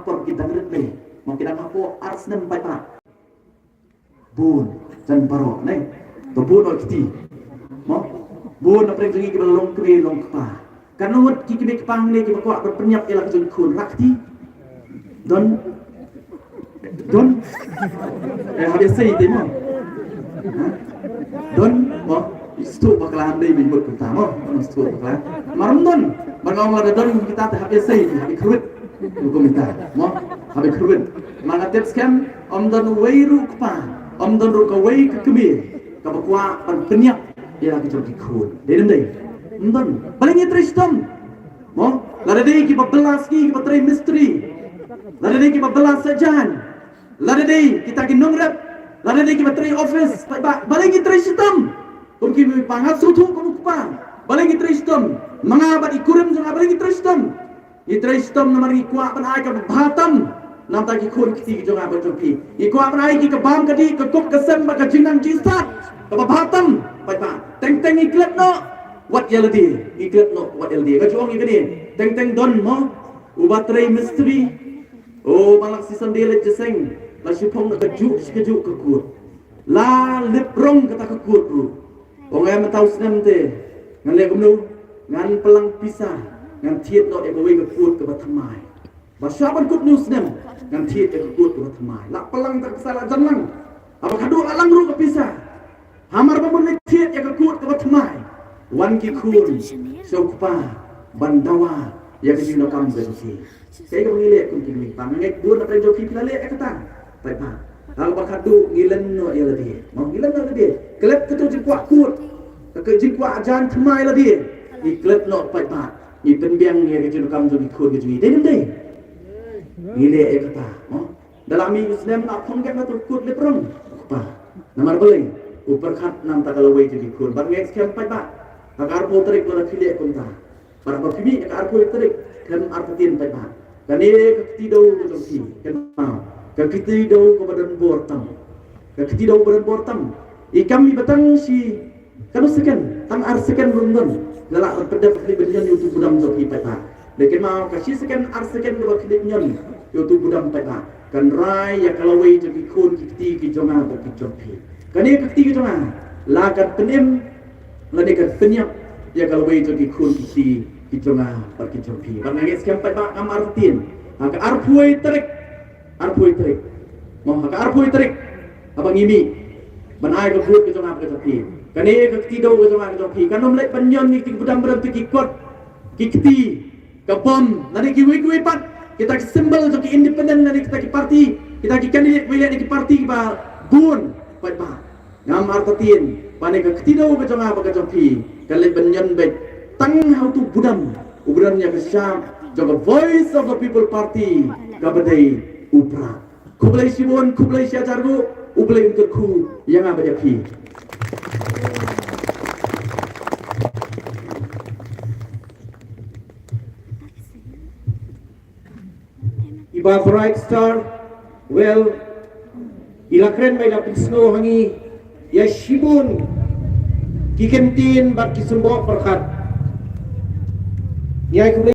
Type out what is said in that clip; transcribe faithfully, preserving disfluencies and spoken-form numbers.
por ki dang rit lei. Mo ki dang hapoh ar snem paidbah. Bun jan baroh ne. To bun o kti. Mo bun na pyrshah jong ngi kiba long kmie long kpa. Katno ngut ki kmie kpa ngi kiba kwah ban pynïap ïa la ka jong ki khun, rah kti. Don. Don. Eh, haba sei te mo. Ha? Don mo. Stu bakla dei bin mut kumta mo. Stu bakla. Mar ym don. Mar ngam la don kita te haba sei te haba khrut. Kum kita mo. Haba khrut. Mar nga tip skhem, ym don uwei ruh u kpa, ym don ruh kawei ka kmie kaba kwah ban pynïap ïa la ka jong ki khun. Dei ne ym dei? Ym don. Balei ngi trei shitom? Mo, lada dei kiba bylla sngi kiba trei mistri, lada dei kiba bylla sajan, lada dei kita ki nongrep, lada dei kiba trei office, ba, balei ngi trei shitom? Kum ki kmie kpa, nga sngewthuh kum u kpa. Balei ngi trei shitom? Ma nga bad i kurim jong nga, balei ngi trei shitom? Ngi trei shitom namar ngi kwah ban ai kaba bha tam na bynta ki khun ki kti ki jong nga bad jong phi. Ngi kwah ban ai ki ka bam ka dih, ka kup ka sem bad ka jingnang jingstad kaba bha tam. Paidbah, teng teng ngi klet noh wat ïa lade, ngi klet noh wat ïa lade. Ka jong ngi kane, teng teng don mo uba trei mistri. O, ba la shi Sunday leit jingïaseng, la shi phong na kajuh shi kajuh ka kut. La lip rong kata ka kut ruh. Ong, eh, mynta u snem te ngan leh kumno? Ngan pynlang pisa, ngan thied noh ïa kawei ka kut kaba thymmai. Ba shah ban kut une u snem ngan thied ïa ka kut kaba thymmai. La pynlang ta ka pisa, la jan lang. Haba khadduh la lang ruh ka pisa. Hamar ba mut leit thied ïa ka kut kaba thymmai, wan ki khun sha u kpa ban dawa ïa ka jingdonkam ka jong ki. Kaei kaba ngi leh kum ki kmie kpa? Nga ngeit bun na pdeng jong phi phi la leh ïa kata. Paidbah, haba khadduh ngi len noh ïa lade. Mo, ngi len noh ïa lade. Klet kato jingkwah kut, ka jingkwah jan thymmai lade. Ngi klet noh paidbah. Ngi pynbiang ïa ka jingdonkam jong ki khun ka jong ngi. Dei ne ym dei? Ngi leh ïa kata. Mo, da la mih u snem la phong ïa kato kut lip rong u kpa. Namar balei? U pyrkhat na bynta ka lawei jong ki khun. Bad nga ngeit skhem paidbah, ha ka arphew tarik lada phi leh kumta, bad haba phi mih ha ka arphew tarik, khlem artatien paidbah, kane ka kti dew ka jong phi, kynmaw, ka kti dew kaba don bor tam. Ka kti dew kaba don bor tam. I kam iba tang shi, katno second, tang ar second ruh ym don, la lah ban pyndep khlieh ban ñion ïa uto u budam jong phi paidbah. Lada kynmaw, ka shi second ar second kaba khlieh ñion ïa uto u budam paidbah, kan rai ïa ka lawei jong ki khun ki kti ki jong nga bad ki jong phi. Kane ka kti ka jong nga la kan pynim lane kan pynïap ïa ka lawei jong ki khun ki kti ki jong nga bad ki jong phi. Bad nga ngeit skhem paidbah, ngam artatien, ha ka arphew tarik, arphew tarik, mo, ha ka arphew tarik, haba ngi mih ban ai ka vote ka jong nga bad ka jong phi, kane ka kti dew ka jong nga ka jong phi kan ym leit ban ñion ïa ki budam, budam, ki kot, ki kti, ka bom, lane kiwei kiwei pat kita ki symbol jong ki independent lane kita ki party, kita ki candidate kiwei lane ki party kiba bun paidbah. Ngam artatien ba kane ka kti dew ka jong nga bad ka jong phi kan leit ban ñion beit tang ha uto u budam, u budam ïa ka shap jong ka Voice of the People Party kaba dei u Prah. Khublei shibun, khublei shihajar nguh, U Blei un kyrkhu ïa nga bad ïa phi. I Bah Bright Star, well, i la kren bad i la pynsngew ha ngi ïa shibun ki kyntien bad ki symboh pyrkhat. Ngi ai khublei